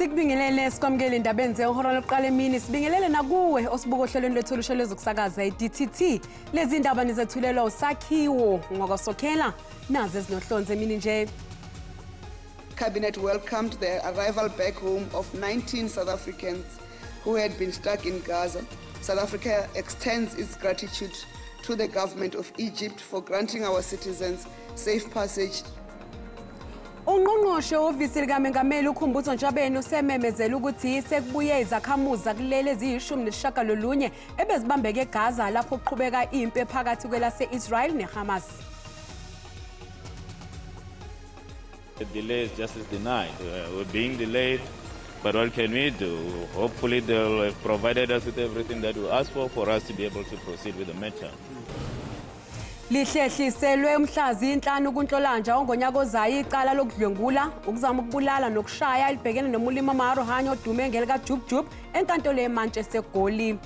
Sikubingelele sikwamukele indabeni zehora lokuqala emini, sibingelele nakuwe osibuka ohlelweni lwethu olusha lwezokusakaza i-DTT. Lezi ndaba nizethulelwa uSakhiwo ngokwasokhela nazi ezinohlonze emini nje. Cabinet welcomed the arrival back home of 19 South Africans who had been stuck in Gaza. South Africa extends its gratitude to the government of Egypt for granting our citizens safe passage. Ungqongqoshe wehhovisi likamengameli uKhumbuzo Ntshavheni usememezele ukuthi sekubuye izakhamuzi zakuleli eziyi-19 ebezibambeke eGaza lapho kuqhubeka impi phakathi kwelase-Israel neHamas. The delay is justice denied. We're being delayed, but what can we do? Hopefully they'll have provided us with everything that we asked for us to be able to proceed with the matter. Lihlehliselwe umhla zi-5 kuNhlolanja ongonyaka ozayo icala lokudlwengula, ukuzama ukubulala nokushaya elibhekene noMolemo Maarohanye odume ngelikaJub Jub enkantolo yeMantshi eseGoli.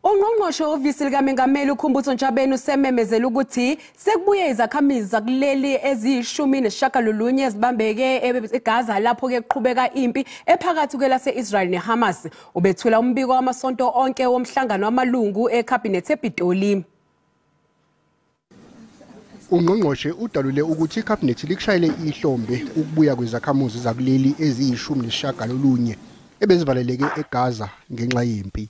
Ungqongqoshe wehhovisi likamengameli uKhumbuzo Ntshavheni usememezele ukuthi sekubuye izakhamizi zakuleli eziyi-19 ezibambeke eGaza lapho ke kuqhubeka impi ephakathi kwelase-Israel neHamas. Ubethula umbiko wamasonto onke womhlangano wamalungu eKhabhinethi ePitoli. Ungqongqoshe udalule ukuthi iKhabhinethi likushayele ihlombe ukubuya kwezakhamuzi zakuleli eziyi-19 ebezivaleleke eGaza ngenxa yempi.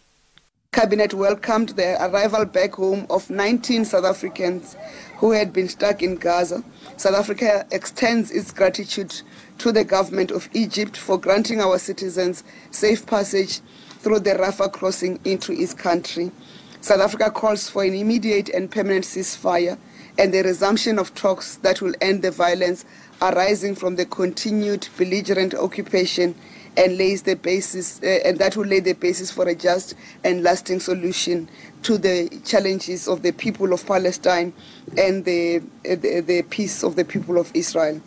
Cabinet welcomed the arrival back home of 19 South Africans who had been stuck in Gaza. South Africa extends its gratitude to the government of Egypt for granting our citizens safe passage through the Rafah crossing into its country. South Africa calls for an immediate and permanent ceasefire and the resumption of talks that will end the violence arising from the continued belligerent occupation and lays the basis, and that will lay the basis for a just and lasting solution to the challenges of the people of Palestine and the peace of the people of Israel.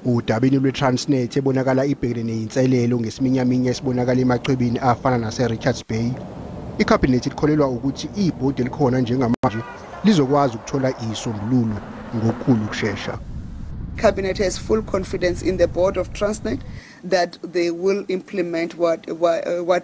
Udabeni lwe-Transnet ebonakala ibhekene neyinselelo ngesiminyaminya esibonakala emachwebeni afana nase-Richards Bay. IKhabhinethi likholelwa ukuthi ibhodi elikhona njengamanje lizokwazi ukuthola isombululo ngokukhulu ukushesha. Cabinet has full confidence in the board of Transnet that they will implement what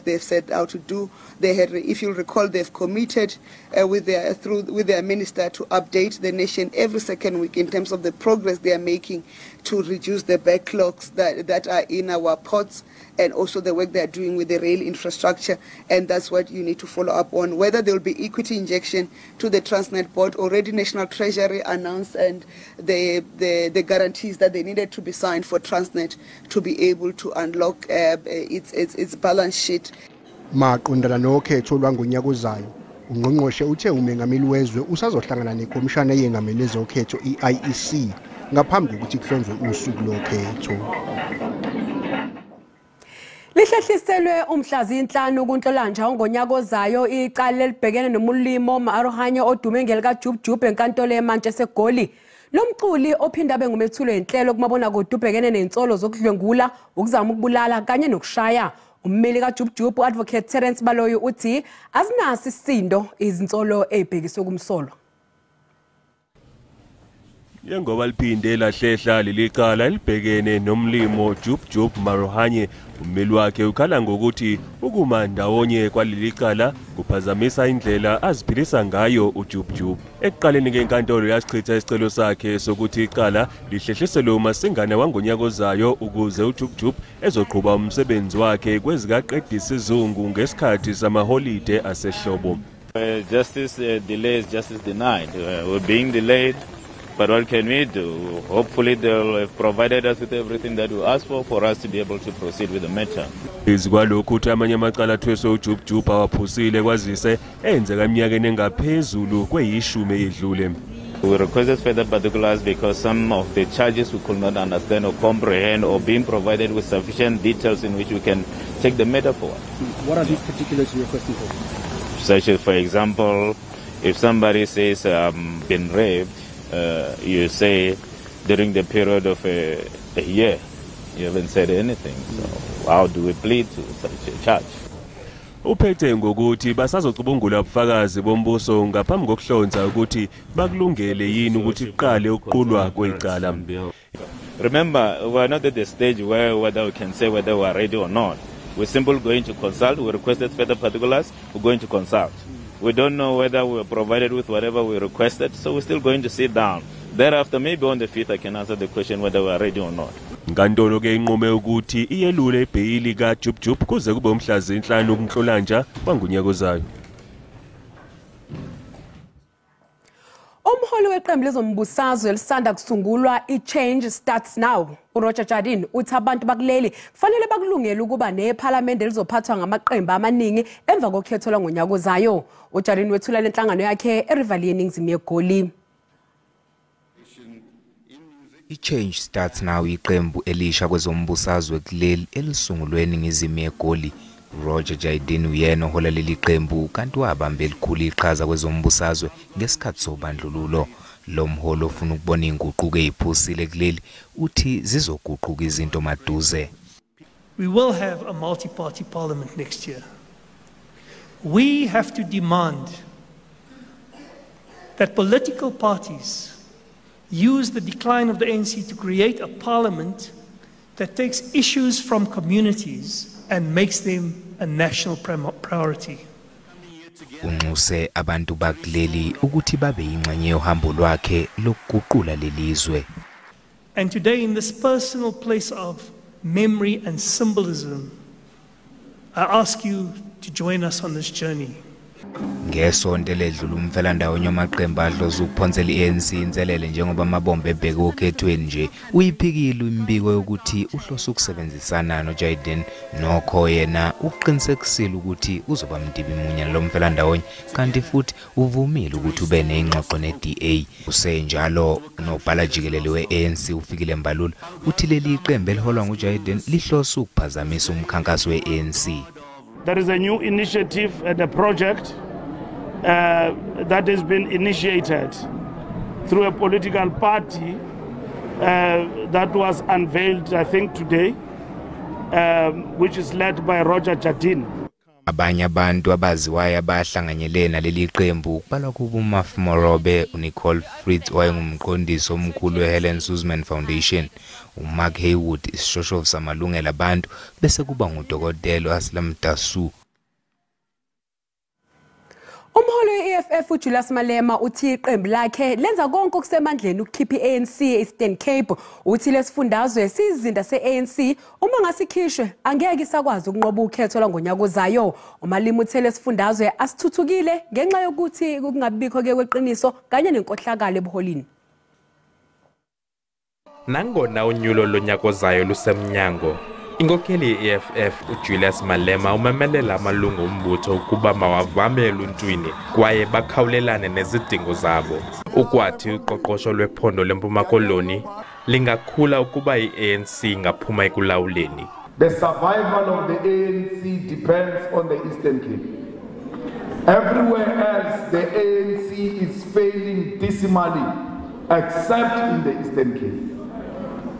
they've set out to do. They had, if you'll recall, they've committed with their minister to update the nation every second week in terms of the progress they are making to reduce the backlogs that are in our ports, and also the work they are doing with the rail infrastructure. And that's what you need to follow up on. Whether there will be equity injection to the Transnet board, already National Treasury announced and the guarantees that they needed to be signed for Transnet to be able to unlock its balance sheet. Maqondana nokhetho lwangonyaka ozayo, ungqongqoshe uthe umengameli wezwe usazohlangana nekhomishana eyengamele ezokhetho i-IEC ngaphambi kokuthi kuhlonzwe usuku lokhetho. Lihlehliselwe umhla zi-5 kuNhlolanja ongonyaka ozayo icala elibhekene noMolemo Maarohanye odume ngelikaJub Jub enkantolo yeMantshi eseGoli. Lo mculi ophinda abe ngumethuli wenhlelo kumabonakude ubhekene nezinsolo zokudlwengula, ukuzama ukubulala kanye nokushaya. Ummeli kaJub Jub u-Advocate Terence Baloyi uthi azinaso isisindo izinsolo ezibhekiswe kumsolwa. Njengoba liphinde lahlehla leli cala elibhekene noMolemo Jub Jub Maarohanye, ummeli wakhe ukhala ngokuthi ukuma ndawonye kwaleli cala kuphazamisa indlela aziphilisa ngayo uJub Jub. Ekuqaleni kenkantolo yasichitha isicelo sakhe sokuthi icala lihlehliselwe uMasingana wangonyaka ozayo ukuze uJub Jub ezoqhuba umsebenzi wakhe kwezikaqedisizungu ngesikhathi samaholide asehlobo. Justice delay is justice denied. We're being delayed. But what can we do? Hopefully they'll have provided us with everything that we asked for us to be able to proceed with the matter. Phezu kwalokhu uthi amanye amacala athweswe uJub Jub awaphusile kwazise enzeka eminyakeni engaphezulu kweyi-10 edlule. We requested further particulars because some of the charges we could not understand or comprehend or being provided with sufficient details in which we can take the matter forward. What are these particulars you're requesting for? Such as, for example, if somebody says been raped, you say during the period of a year, you haven't said anything. So how do we plead to such a charge? Uphethe ngokuthi basazocubungula ubufakazi bombuso ngaphambi kokuhlonza ukuthi bakulungele yini ukuthi kuqale ukuqulwa kwecala. Remember, we are not at the stage where whether we can say whether we are ready or not. We're simply going to consult. We requested further particulars. We're going to consult. We don't know whether we were provided with whatever we requested, so we're still going to sit down. Thereafter, maybe on the 5th, I can answer the question whether we are ready or not. Inkantolo ke inqume ukuthi iyelule ibheyili kaJub Jub kuze kube umhla zi-5 kuNhlolanja wangonyaka ozayo. Umholi weqembu lezombusazwe elisanda kusungulwa i-Change Starts Now, uRoger Jardine, uthi abantu bakuleli kufanele bakulungele ukuba nephalamende elizophathwa ngamaqembu amaningi emva kokhetho lwangonyaka ozayo. UJardine wethula lenhlangano yakhe eRiverlea eningizimu yeGoli. I-Change Starts Now iqembu elisha kwezombusazwe kuleli elisungulwe eningizimu yeGoli. Roger Jardine uyena ohola leli qembu kanti wabamba elikhulu iqhaza kwezombusazwe ngesikhathi sobandlululo. Lo mholi ofuna ukubona inguquko eziphusile kuleli uthi zizoguquka izinto maduze. We will have a multi-party parliament next year. We have to demand that political parties use the decline of the ANC to create a parliament that takes issues from communities and makes them a national priority. Unxuse abantu bakuleli ukuthi babe yingxenye yohambo lwakhe lokuguqula lelizwe. And today, in this personal place of memory and symbolism, I ask you to join us on this journey. Ngesonto eledlula umfelandawonye wamaqembu adloza ukuphonsela i-ANC inselele njengoba amabombe ebheke okhethweni nje uyiphikile imibiko yokuthi uhlose ukusebenzisana noJardine. Nokho yena uqinisekisile ukuthi uzoba mdibi munye lo mfelandawonye kanti futhi uvumile ukuthi ube nengxoxo ne-DA. Usenjalo nobhala jikelele we-ANC uFikile Mbalula uthi leli qembu eliholwa nguJardine lihlose ukuphazamisa umkhankaso we-ANC. There is a new initiative and a project that has been initiated through a political party that was unveiled, I think, today, which is led by Roger Jardine. Abanye abantu abaziwayo abahlanganyele naleli qembu kubalwa kubo uMaf Morobe, uNicole Fritz owayengumqondisi omkhulu weHelen Suzman Foundation, uMark Haywood isishoshovu samalungelo abantu, bese kuba ngudokotela Aslam Dasu. Umholi we-EFF uJulius Malema uthi iqembu lakhe lenza konke okusemandleni ukukhipha i-ANC e-Eastern Cape. Uthi lesifundazwe sizinda se-ANC uma ngasikhishwe angeke isakwazi ukunqoba ukhetho lwangonyaka ozayo. UMalema uthe lesifundazwe asithuthukile ngenxa yokuthi kungabikho ke kweqiniso kanye nenkohlakalo ebuholini. Nangona unyulo lonyaka ozayo lusemnyango, inkokheli ye-EFF uJulius Malema umemelela amalungu ombutho ukuba mawavame eluntwini kwaye bakhawulelane nezidingo zabo. Ukwathi uqoqosho lwephondo leMpuma Koloni lingakhula ukuba i-ANC ingaphuma ekulawuleni. The survival of the ANC depends on the Eastern Cape. Everywhere else the ANC is failing dismally, except in the Eastern Cape.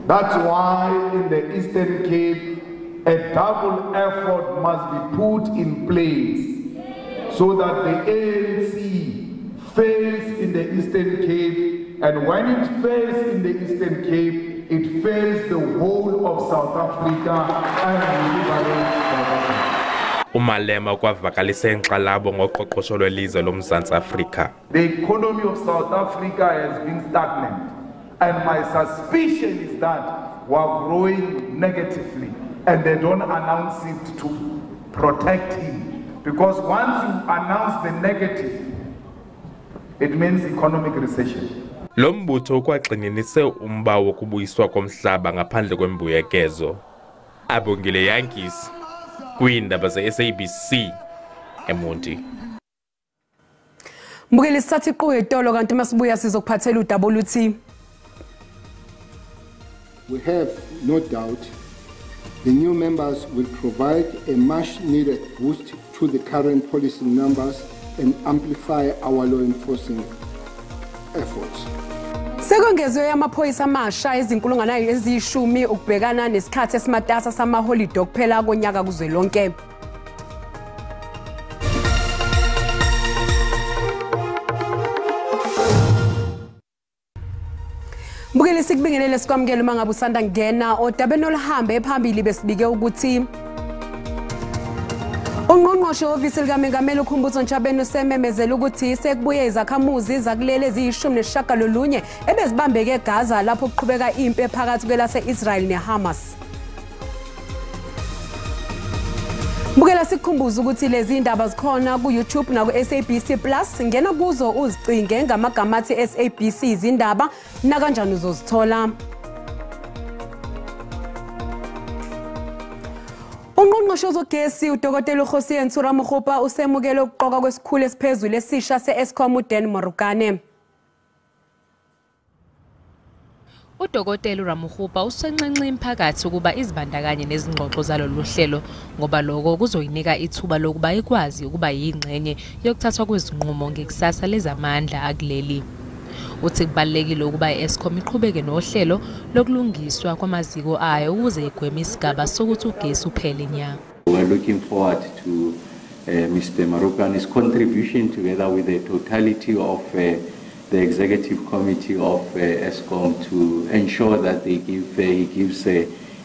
That's why in the Eastern Cape, a double effort must be put in place so that the ANC fails in the Eastern Cape, and when it fails in the Eastern Cape, it fails the whole of South Africa and liberate South Africa. uMalema kwavakalise inkxalabo ngoqoqosho lwelizwe loMzantsi Afrika. The economy of South Africa has been stagnant, and my suspicion is that we are growing negatively, and they don't announce it to protect him. Because once you announce the negative, it means economic recession. Lo mbutho ukwagxininise umba wokubuyiswa komhlaba ngaphandle kwembuyekezo. Abongile Yankees kwiindaba ze-SABC eMonti. Mbukeli, sithatha iqhubu etolo kanti masibuya sizokuphathela udaba oluthi We have no doubt the new members will provide a much needed boost to the current policy numbers and amplify our law enforcement efforts. Sekongezwe amaphoyisa amasha 10,000 ukubhekana nesikhathi esimatasa samaholide okuphela konyaka kuzwelonke. Mbukeli, sikubingelele sikwamukele uma ngabe usanda kungena odabeni oluhambe phambili. Besibike ukuthi ungqongqoshe wehhovisi likamengameli uKhumbuzo Ntshavheni usememezela ukuthi sekubuye izakhamuzi zakuleli eziyi-19 ebezibambeke eGaza lapho kuqhubeka impi phakathi kwelase-Israel neHamas. Mbukela, sikukhumbuza ukuthi lezi ndaba zikhona ku-YouTube naku-SABC Plus. Ngena kuzo uzicinge ngamagama athi SABC izindaba, nakanjani uzozithola. Ungqongqoshe wezogesi uDokotela uKgosientsho Ramokgopa usemukele ukuqokwa kwesikhulu esiphezulu esisha se-Eskom uDan Marokane. UDokotela Ramokgopa usenxenxe imiphakathi ukuba izibandakanye nezingxoxo zalolu hlelo ngoba lokho kuzoyinika ithuba lokuba ikwazi ukuba yingxenye yokuthathwa kwezinqumo ngekusasa lezamandla akuleli. Uthi kubalulekile ukuba i-Eskom iqhubeke nohlelo lokulungiswa kwamaziko ayo ukuze igweme isigaba sokuthi ugesi uphele nya. We are looking forward to Mr. Marokane's contribution together with the totality of the executive committee of Eskom to ensure that he gives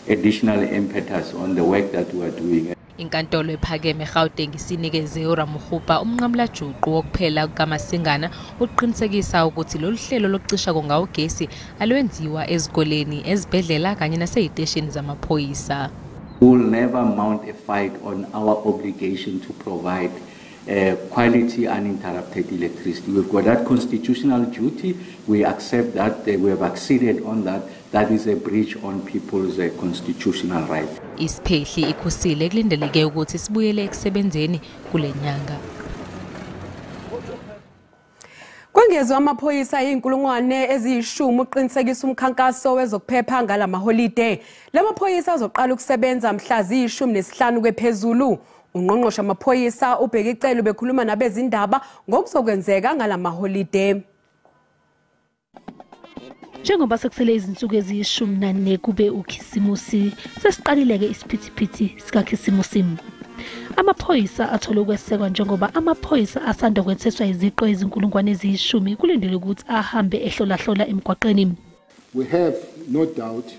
additional impetus on the work that we are doing. Inkantolo ephakeme eGauteng isinikeze uRamokgopa umnqamulajuqu wokuphela kukaMasingana ukuqinisekisa ukuthi lolu hlelo lokucisha konga ugesi alwenziwa ezikoleni, ezibhedlela kanye naseziteshini zamaphoyisa. We will never mount a fight on our obligation to provide quality uninterrupted electricity. We've got that constitutional duty. We accept that we have acceded on that. That is a breach on people's constitutional right. Isiphehli iKusile kulindeleke ukuthi sibuyele ekusebenzeni kule nyanga. Kwengezwa amaphoyisa 10,000 uqinisekisa umkhankaso wezokuphepha ngalamaholide. Lamaphoyisa azoqala ukusebenza mhla ziyi-15 kwephezulu. Ungqongqoshe amaphoyisa uBheki Cele bekhuluma nabezindaba ngokuzokwenzeka ngalamaholide. Njengoba sekusele izinsuku eziyi-14 kube uKhisimusi, sesiqalile-ke isiphithiphithi sikaKhisimusi. Amaphoyisa athole ukwesekwa njengoba amaphoyisa asanda kwetheswa iziqo 10,000 kulindelwe ukuthi ahambe ehlolahlola emgwaqeni. We have no doubt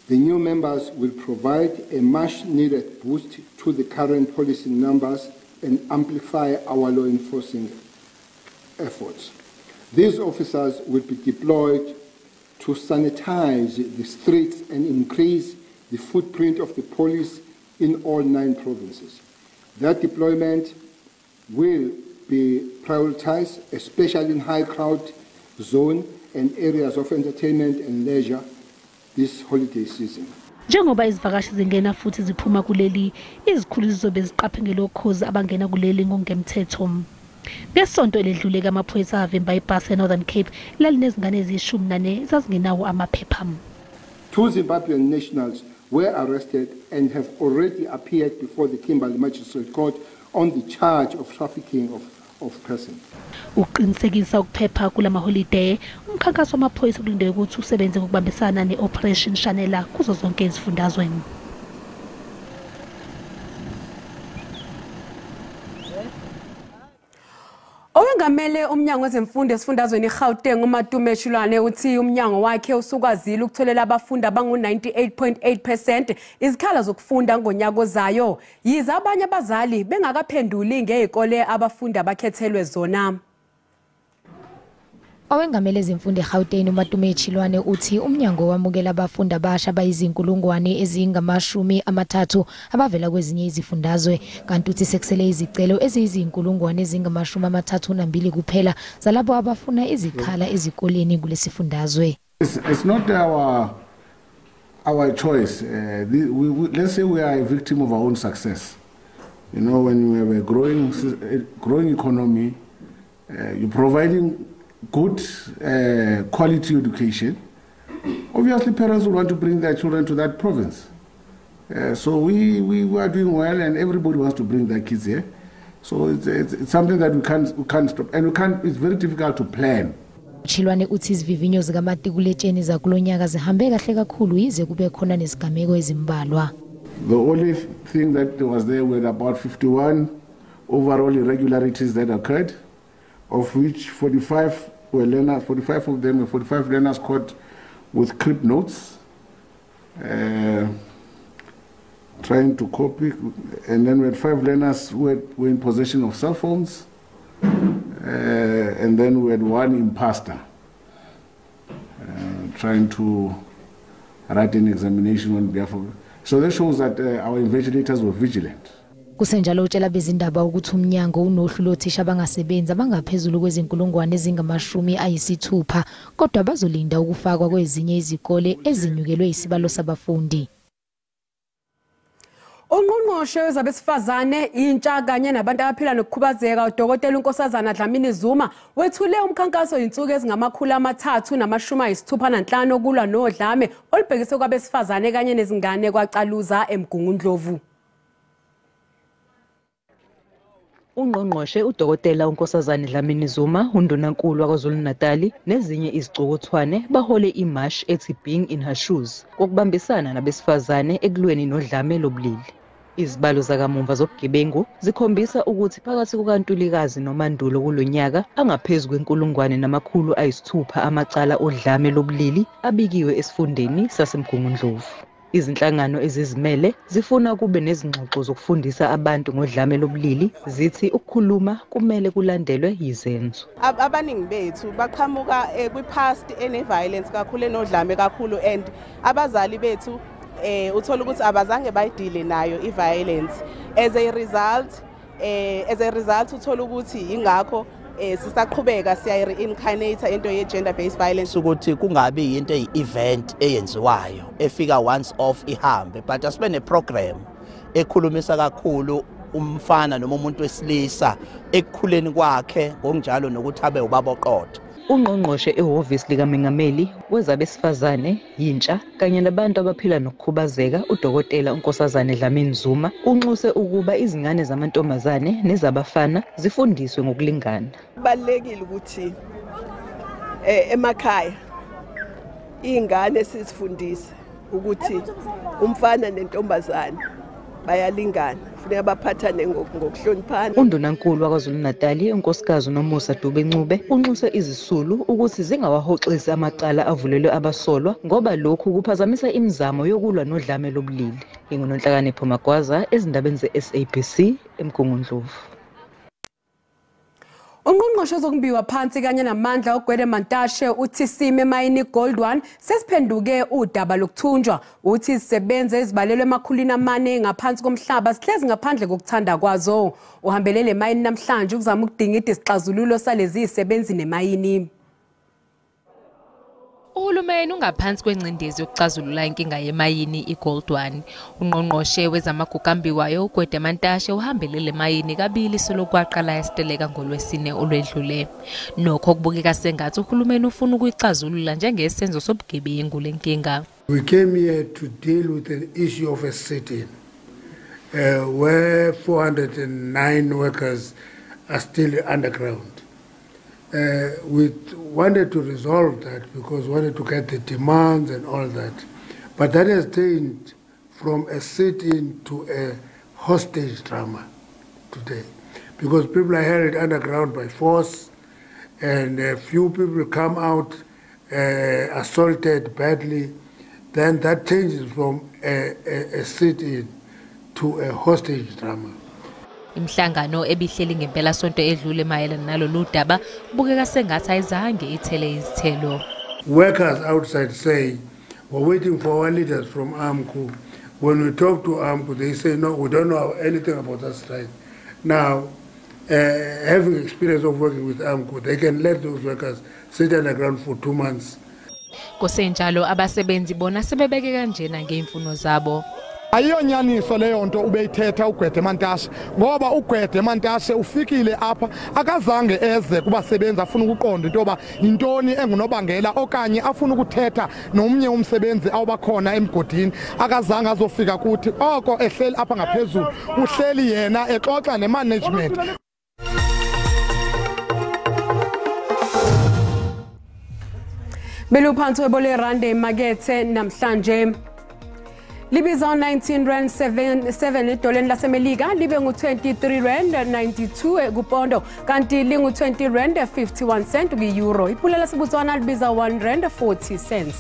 the new members will provide a much needed boost to the current policy numbers and amplify our law enforcing efforts. These officers will be deployed to sanitize the streets and increase the footprint of the police in all 9 provinces. That deployment will be prioritized, especially in high crowd zone and areas of entertainment and leisure this holiday season. Njengoba izivakashi zingena futhi ziphuma kuleli, izikhulu zizobe ziqaphe ngelokhozi abangena kuleli ngokungemthetho. Ngesonto eledlule amaphoyisa avimba ibhasi eNorthern Cape lalinezingane eziyi-14 ezazingenawo amaphepha. 2 Zimbabwean nationals were arrested and have already appeared before the Kimberley Magistrate Court on the charge of trafficking of persons. Ukuqinisekisa ukuphepha kulamaholide, umkhankaso wamaphoyisa kulindeleke ukuthi usebenze ngokubambisana ne-Operation Shanela kuzo zonke izifundazwe. Owengamele umnyango wezemfundo esifundazweni iGauteng uMatume Chiloane uthi umnyango wakhe usukwazile ukutholela abafundi abangu-98.8% izikhala zokufunda ngonyaka ozayo. Yize abanye abazali bengakaphenduli ngezikole abafundi abakhethelwe zona. Owengamele ezemfundo eGauteng uMatume Chiloane uthi umnyango wamukela abafundi abasha abayizinkulungwane ezingama-30 abavela kwezinye izifundazwe, kanti uthi sekusele izicelo eziyizinkulungwane ezingama-32 kuphela zalabo abafuna izikhala ezikoleni kulesifundazwe. It's not our choice. Let's say we are a victim of our own success. When you have a growing economy, you're providing good quality education. Obviously, parents will want to bring their children to that province. So we are doing well, and everybody wants to bring their kids here. So it's something that we can't stop, and we can't. It's very difficult to plan. Chiloane uthi izivivinyo zikamatikuletsheni zakulonyaka zihambe kahle kakhulu yize kube khona nezigameko ezimbalwa. The only thing that was there were about 51 overall irregularities that occurred, of which 45 were learners, 45 of them were 45 learners caught with crib notes, trying to copy, and then we had 5 learners who were in possession of cell phones, and then we had 1 imposter trying to write an examination on behalf of. So that shows that our invigilators were vigilant. Kusenjalo utshela bezindaba ukuthi umnyango unohlu lothisha abangasebenzi abangaphezulu kwezinkulungwane ezingama-60 kodwa bazolinda ukufakwa kwezinye izikole ezinyukelwe isibalo sabafundi. Ungqongqoshe wezabesifazane, intsha kanye nabantu abaphila nokukhubazeka uDokotela uNkosazana Dlamini Zuma wethule umkhankaso insuku ezingama-365 okulwa nodlame olubhekiswe kwabesifazane kanye nezingane kwaCaluza eMgungundlovu. Ungqongqoshe uDokotela uNkosazana Dlamini Zuma, uNdunankulu waKwaZulu-Natali nezinye izicukuthwane bahole imash ethi Being in Her Shoes ngokubambisana nabesifazane ekulweni nodlame lobulili. Izibalo zakamumva zobugebengu zikhombisa ukuthi phakathi kukaNtulikazi noMandulo kulonyaka angaphezu kwe-1600 amacala odlame lobulili abikiwe esifundeni saseMgungundlovu. Izinhlangano ezizimele zifuna kube nezingxoxo zokufundisa abantu ngodlame lobulili, zithi ukukhuluma kumele kulandelwe yizenzo. Abaningi bethu baqhamuka kwi-past ene-violence kakhulu, enodlame kakhulu, and abazali bethu uthola ukuthi abazange bayidile nayo i-violence. As a result uthola ukuthi ingakho sisaqhubeka siyayi-reincarnate into ye-gender based violence. Ukuthi kungabi into eyi-event eyenziwayo efika once off ihambe, but asibe ne-program ekhulumisa kakhulu umfana noma umuntu wesilisa ekukhuleni kwakhe, ngokunjalo nokuthi abe ubaba oqotho. Ungqongqoshe ehhovisi likaMengameli wezabesifazane, yintsha kanye nabantu abaphila nokukhubazeka uDokotela uNkosazana Dlamini Zuma unxuse ukuba izingane zamantombazane nezabafana zifundiswe ngokulingana. Kubalulekile ukuthi emakhaya izingane sizifundise ukuthi umfana nentombazane bayalingana, kufuneka baphathane ngokuhloniphana. UNdunankulu waKwaZulu-Natali uNkosikazi Nomusa Dube-Ncube unxuse izisulu ukuthi zingawahoxisi amacala avulelwe abasolwa ngoba lokhu kuphazamisa imizamo yokulwa nodlame lobulili. NginguNonhlakanipho Magwaza ezindabeni ze-SABC eMgungundlovu. Ungqongqoshe ozokumbiwa phansi kanye namandla uGwede Mantashe uthi sime emayini Gold One sesiphenduke udaba lokuthunjwa. Uthi izisebenzi ezibalelwe ema-400 ngaphansi komhlaba sihlezi ngaphandle kokuthanda kwazo. Uhambelele emayini namhlanje ukuzama ukudingida isixazululo salezi zisebenzi nemayini. Uhulumeni ungaphansi kwengcindezi yokuxazulula inkinga yemayini iGold One. Ungqongqoshe wezamagugu ambiwayo uGwede Mantashe uhambelele emayini kabili selokhu kwaqala isiteleka ngolwesine olwedlule. Nokho kubukeka sengathi uhulumeni ufuna ukuyixazulula njengesenzo sobugebengu lenkinga. We came here to deal with an issue of a sit-in where 409 workers are still underground. We wanted to resolve that because we wanted to get the demands and all that. But that has changed from a sit-in to a hostage drama today, because people are held underground by force, and a few people come out assaulted badly. Then that changes from a sit-in to a hostage drama. Imihlangano ebihleli ngempela sonto edlule mayelana nalolu daba kubukeka sengathi ayizange ithele izithelo. Workers outside say, we're waiting for our leaders from AMCU. When we talk to AMCU, they say, no, we don't know anything about that strike. Now, having experience of working with AMCU, they can let those workers sit underground for 2 months. Kusenjalo abasebenzi bona sebebeke kanjena ngeimfuno zabo. Ayiyonyaniso leyo nto ubeyithetha uGwede Mantashe, ngoba uGwede Mantashe ufikile apha akazange eze kubasebenzi afuna ukuqonda into yoba yintoni engunobangela okanye afuna ukuthetha nomnye umsebenzi awubakhona emgodini. Akazange azofika kuthi oko ehleli apha ngaphezulu, uhleli yena exoxa nemanagement. Beluphansi webole rand emakethe namhlanje libiza 19 rand 77 edoleni laseMelika, libe ngu-23 rand 92 kupondo, kanti lingu-20 rand 51 cent kwi-euro. Ipula laseBotswana libiza 1 rand 40 cents.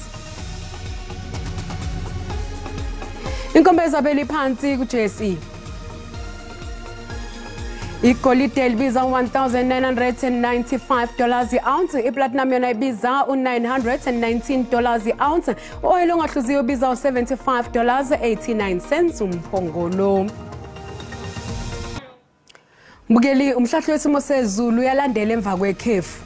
Inkombe ezabeli phansi ku-JSE. Igolide libiza $1,995 i-ounce, iplatinum yona ibiza u-$919 i-ounce, u-oil ongahluziwe ubiza u-$75.89 umphongolo. Mbukeli, umhlahlo wesimo sezulu uyalandela emva kwekhefu.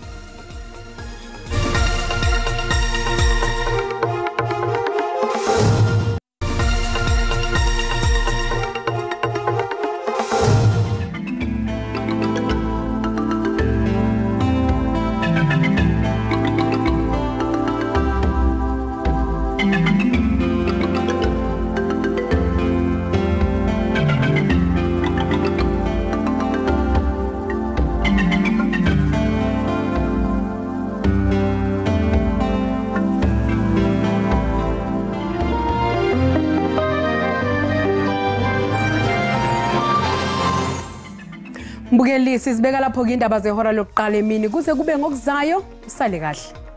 Mbukeli, sizibeka lapho-ke indaba zehora lokuqala emini kuze kube ngokuzayo. Usale kahle.